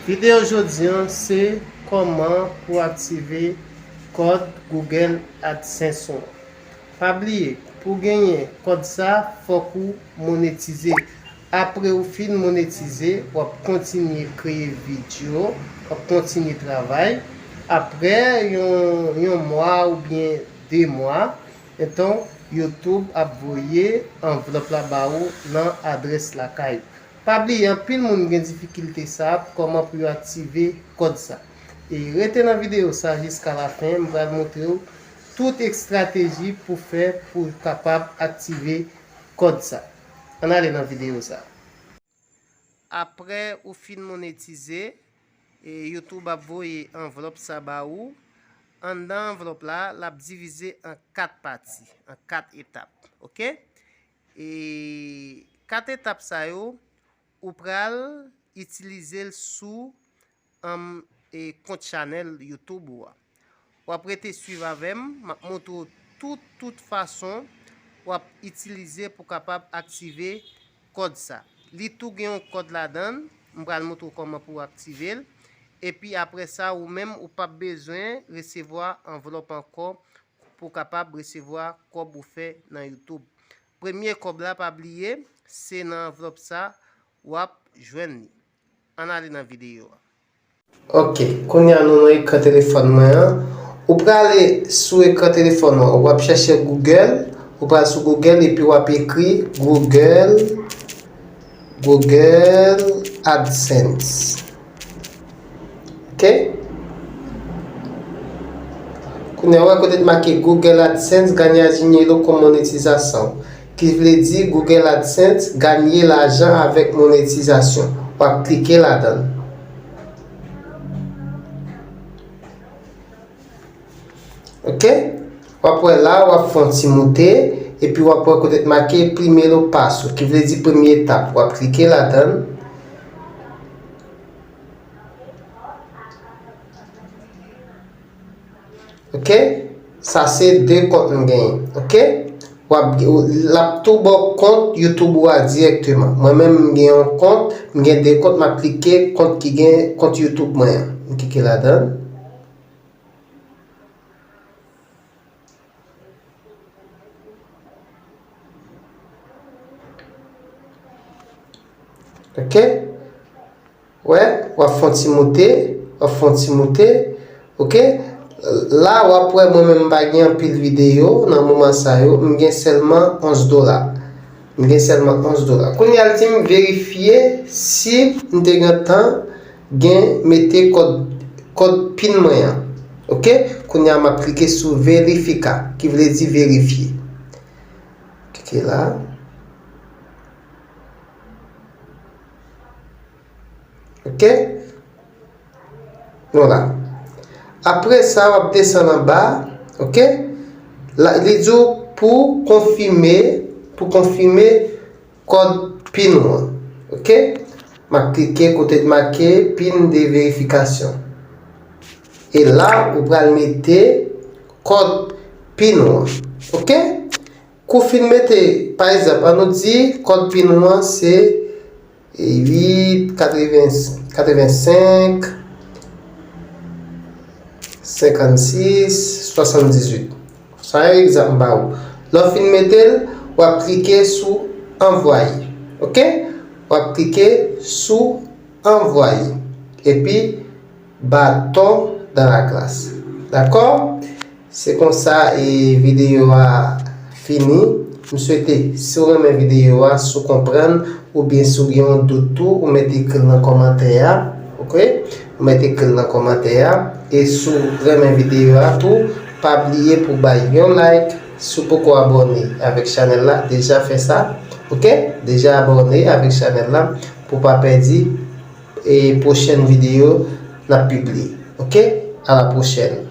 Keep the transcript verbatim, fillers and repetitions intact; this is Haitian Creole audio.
Videyo jodi an se kòman pou aktive kòd Google AdSense ou an. Pa bliye, pou genyen kòd sa, fòk ou monetize. Apre ou fin monetize, w ap kontinye kreye videyo, w ap kontinye travay. Apre yon, yon mwa oubyen de mwa, enton, YouTube ap voye anvlòp la ba ou nan adrès lakay ou. Pa bliye, anpil moun gen difikilte sa a, kòman pou yo aktive kòd sa. E rete nan videyo sa jiska lafen, m pral montre w tout estrateji pou fè pou w kapab aktive kòd sa. Ann ale nan videyo sa. Apre ou fin monetize, e YouTube ap voye anvlòp sa ba ou. Anndan anvlòp la, l ap divize an kat pati, an kat etap. Oke? E kat etap sa yo, ou pral itilize l sou, um, e kont chanèl YouTube ou a. W ap rete swiv avè m, m ap montre w tout, tout fason w ap itilize pou kapab aktive kòd sa. Li tou gen yon kòd ladan l, m pral montre w kòman pou w aktive l. Epi apre sa, ou menm, ou p ap bezwen resevwa anvlòp ankò pou w kapab resevwa kòb ou fè nan YouTube. Premye kòb la, pa bliye, se nan anvlòp sa w ap jwenn li. Ann ale nan videyo a. Ok, kounye a nou nan ekran telefòn mwen an. Ou prale sou ekran telefòn ou an, w ap chèche Google, ou pral sou Google epi w ap ekri Google, Google AdSense. Ok? Kounye a, w wè kote t make Google AdSense ganha dinheiro com monetização, ki vle di Google AdSense ganye lajan avèk monetizasyon. W ap klike ladan l. Ok? W ap wè la, w ap fè yon ti moute, epi w ap wè kote t make Primeiro Passo, ki vle di premye etap. W ap klike ladan l. Ok? Sa se de kont m genyen. Ok? W ap, l ap tou ba w kont YouTube ou a dirèkteman. Mwen menm, m gen yon kont, m gen de kont, m ap klike kont ki gen kont YouTube mwen an. M klike ladan l. Ok? Wè, w ap fè yon ti moute, w ap fè yon ti moute. Ok? La, w ap wè mwen menm m pa gen anpil videyo nan moman sa yo. M gen sèlman onz dola. M gen sèlman onz dola. Kounye a l di m verifye si m te gentan gen mete kòd, kòd pin mwen an. Ok? Kounye a m ap klike sou verificar, ki vle di verifye. Klike la. Ok? Nou la. Apre sa, w ap desann anba. Ok? La, li di w pou konfime, pou konfime kòd pin ou an. Ok? M ap klike kote t make pin de verifikasyon. E la, ou pral mete kòd pin ou an. Ok? Kou fin mete, pa egzanp, an nou di kòd pin ou an se uit, katreven, katrevensenk, senkannsis, swasanndizuit. Sa yon egzanp m ba ou. Lè w fin mete l, w ap klike sou anvwaye. Ok? W ap klike sou anvwaye. Epi, bâton dans la glace. Dakò? Se konsa e videyo a fini. M swete, si w renmen videyo a, si w konprann, oubyen si w gen yon dout tou, ou mèt ekri l nan kòmantè a. Ok? Ou mèt ekri l nan kòmantè a. E si w renmen videyo a tou, pa bliye pou w bay yon like. Si w poko abòne avèk chanèl la, deja fè sa. Ok? Deja abòne avèk chanèl la pou w pa pèdi e pwochèn videyo n ap pibliye. Ok? À la prochaine.